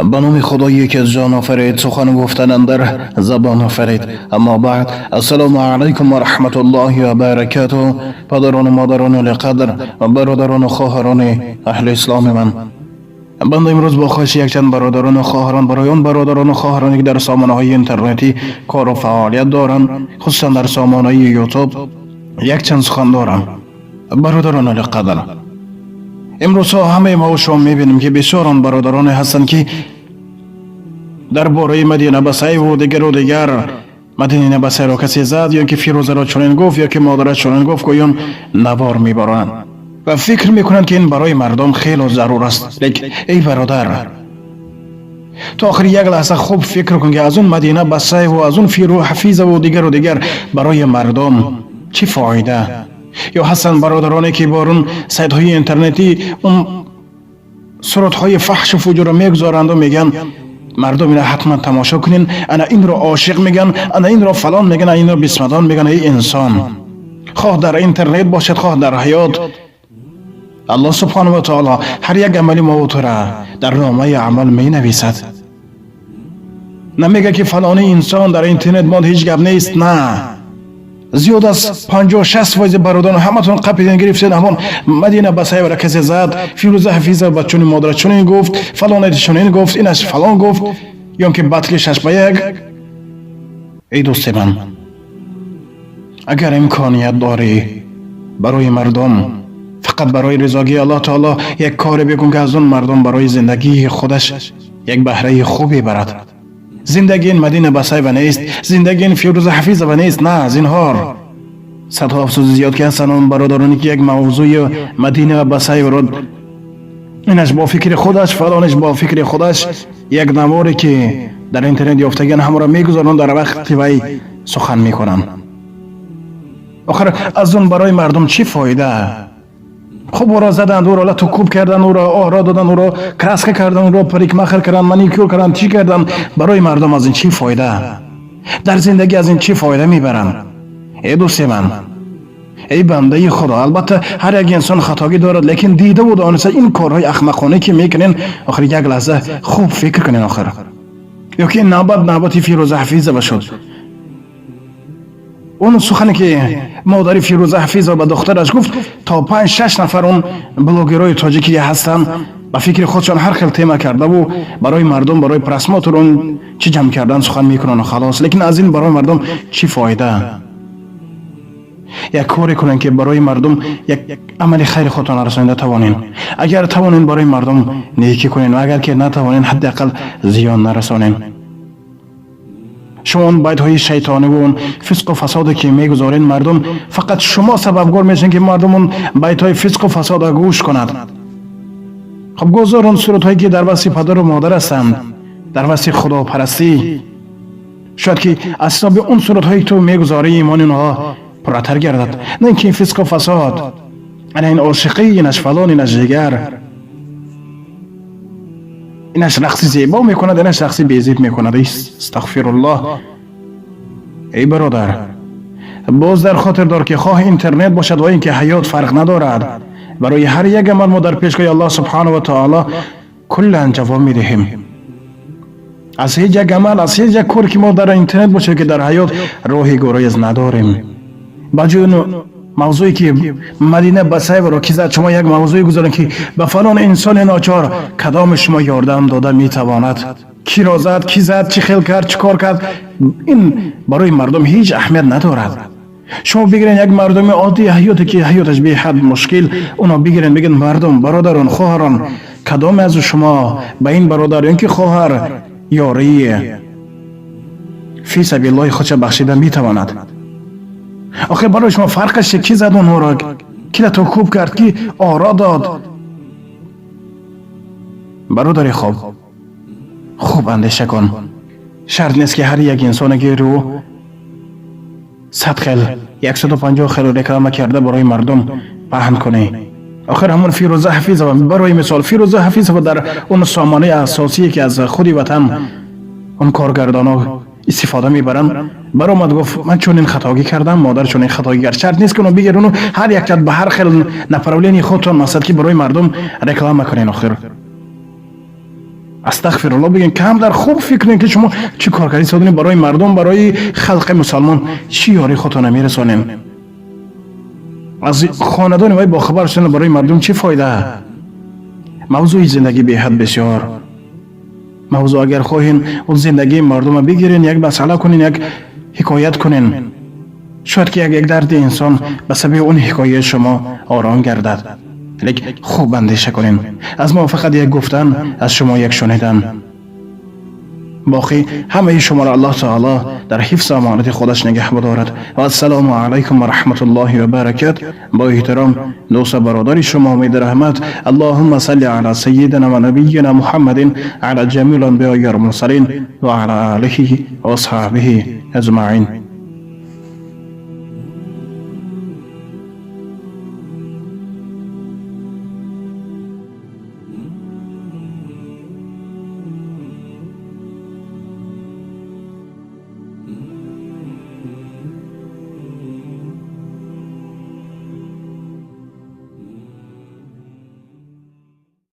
Ба номи Худое ки ҷон офарид, сухан гуфтан андар забон офарид. Аммо баъд, ассалому алайкум ва раҳматуллоҳи ва баракатуҳ. Падарону модарону лиқадр ва бародарону хоҳарони аҳли исломи ман, банда имрӯз бо хоҳиши якчанд бародарону хоҳарон, барои он бародарону хоҳароне, ки дар сомонаҳои интернетӣ кору фаъолият доранд, хусусан дар сомонаи Ютуб, якчанд сухан дорам. Бародарону лиқадр, имрӯзҳо ҳамаи мо шумо мебинем, ки бисёр он бародароне ҳастанд, ки дар бораи Мадина Басаеву дигару дигар, Мадина Басаеро касе зад ё ки Фирӯзаро чунин гуфт, ё ки модараш чунин гуфт, гӯён навор мебаранд ва фикр мекунанд, ки ин барои мардум хело зарур аст. Лекин, эй бародар, то охири як лаҳза хуб фикр кун, ки аз он Мадина Басаеву, аз он Фиру Ҳафизаву дигару дигар барои мардум чӣ фоида? Ё ҳастанд бародароне, ки бор он сайтҳои интернетӣ он суратҳои фаҳшу фуҷурро мегузоранду мегӯянд: «Мардум, ина ҳатман тамошо кунен, ана инро ошиқ меган, ана инро фалон меган, ана инро бисмадон меган». Эй инсон, хоҳ дар интернет бошад, хоҳ дар ҳаёт, Аллоҳ субҳонаҳу ва таоло ҳар як амали мову тура дар номаи аъмол менависад. Намега, ки фалони инсон дар интернет монд, ҳеҷ гап нест. На, зиёд аз 50-60 фоизи бародарон ҳаматон қапиден, гирифтед, ҳамон Мадина Басаевара касе зад, Фирӯза Ҳафиза ба чунин модара чунин гуфт, фалонет чунин гуфт, инаш фалон гуфт, ё ки батли 6 ба 1. Эй дӯсти ман, агар имконият дорӣ, барои мардум фақат барои ризогии Аллоҳ таоло як коре бикун, ки аз он мардум барои зиндагии худаш як баҳраи хубе барад. Зиндагии ин Мадина Басаева нест, зиндагии ин Фирӯза Ҳафизова нест. На, зинҳор, садҳо афсӯси зиёд, ки ҳастанд он бародароне, ки як мавзӯи Мадина Басаеваро инаш бо фикри худаш, фалонаш бо фикри худаш, як наворе, ки дар интернет ёфтагиан, ҳамаро мегузоранд, дар вақти вай сухан мекунанд. Охир аз он барои мардум чӣ фоида? Хуб, ӯро заданд, ӯро лату кӯб карданд, ӯро оҳро доданд, ӯро краска карданд, ӯро парикмахер карданд, маникюр карданд, чӣ карданд? Барои мардум аз ин чӣ фоида? Дар зиндагӣ аз ин чӣ фоида мебаранд? Эй дӯсти ман, эй бандаи Худо, албатта, ҳар як инсон хатогӣ дорад, лекин дидаву дониста ин корҳои ахмақонае, ки мекунен, охир як лаҳза хуб фикр кунен. Охир ё ки навбат навбати Фирӯза Ҳафизова шуд, он сухане, ки модари Фирӯза Ҳафизова ба духтараш гуфт, то панҷ шаш нафар он блогерҳои тоҷикӣ ҳастанд, ба фикри худшон ҳар хел тема кардаву барои мардум, барои просмотр, он чӣ ҷамъ кардан сухан мекунанд, халос. Лекин аз ин барои мардум чӣ фоида? Як коре кунед, ки барои мардум як амали хайри худтон расонида тавонен. Агар тавонен, барои мардум некӣ кунен ва агар ки натавонен, ҳадди ақал зиён нарасонен. Шумо он байтҳои шайтониву он фисқу фасоде, ки мегузорен, мардум, фақат шумо сабабгор мешавед, ки мардум он байтҳои фисқу фасода гӯш кунад. Хуб, гузор он суратҳое, ки дар васфи падару модар ҳастанд, дар васфи худопарастӣ. Шояд ки аз ҳисоби он суратҳое, ки ту мегузорӣ, имони онҳо пурратар гардад, на ин ки фисқу фасод, ана ин ошиқӣ, инаш фалон, инаш дигар, инаш рақси зебо мекунад, инаш рақси безеб мекунад. Астағфируллоҳ. Эй бародар, боз дар хотир дор, ки хоҳ интернет бошад ва ин ки ҳаёт, фарқ надорад. Барои ҳар як амал мо дар пешгоҳи Аллоҳ субҳанаҳу ва таоло куллан ҷавоб медиҳем. Аз ҳеҷ як амал, аз ҳеҷ як коре, ки мо дар интернет бошем, ки дар ҳаёт, роҳи гурез надорем. Ба ҷои мавзӯе, ки Мадина Басаеваро ки зад, шумо як мавзӯе гузорем, ки ба фалон инсони ночор кадоми шумо ёрдам дода метавонад, киро зад, ки зад, чӣ хел кард, чӣ кор кард, ин барои мардум ҳеҷ аҳамият надорад. Шумо бигирен як мардуми оддии ҳаёте, ки ҳаёташ беҳад мушкил, уно бигирен, бигин: «Мардум, бародарон, хоҳарон, кадоме аз шумо ба ин бародар ё ки хоҳар ёрии фи сабиллоҳи худша бахшида метавонад?» Охир барои шумо фарқаш чи? Ки зад онҳоро, ки лату кӯб кард, ки оро дод? Бародари хуб, хуб андеша кун. Шарт нест, ки ҳар як инсоне, ки рӯ 100 хел, 150 хел реклама карда, барои мардум паҳн кунӣ. Охир ҳамон Фирӯза Ҳафизова, барои мисол, Фирӯза Ҳафизова дар он сомонаи асосие, ки аз худи ватан он коргардоно истифода мебаранд, баромад, гуфт: «Ман чунин хатогӣ кардам, модар чунин хатогӣ кард». Шарт нест, ки оно бигируну ҳар якчад ба ҳар хел направление худтон, мақсад, ки барои мардум реклама кунен. Охир Астағфирулло бигин, камдар хуб фикр кунед, ки шумо чӣ кор кардед содани барои мардум, барои халқи мусалмон чӣ ёри худтона мерасонем? Аз хонадони вай бохабар шудан барои мардум чӣ фоида? Мавзӯи зиндагӣ беҳад бисёр мавзӯъ. Агар хоҳем, зиндагии мардума бигирен, як масъала кунен, як ҳикоят кунен, шояд ки як дарди инсон ба сабаби он ҳикояи шумо ором гардад. Лек хуб андеша кунем. Аз мо фақат як гуфтан, аз шумо як шунидан. Боқӣ ҳамаи шуморо Аллоҳ таоло дар ҳифзу амонати худаш нигаҳ бидорад. Ва ассалому алайкум ва раҳматуллоҳи ва баракат. Бо эҳтиром, дӯсту бародари шумо Умед Раҳмат. Аллоҳумма салли ала саййидина ва набийина Муҳаммадин, ала ҷамил анбиёи вал мурсалин ва ала олиҳи ва асҳобиҳи аҷмаин.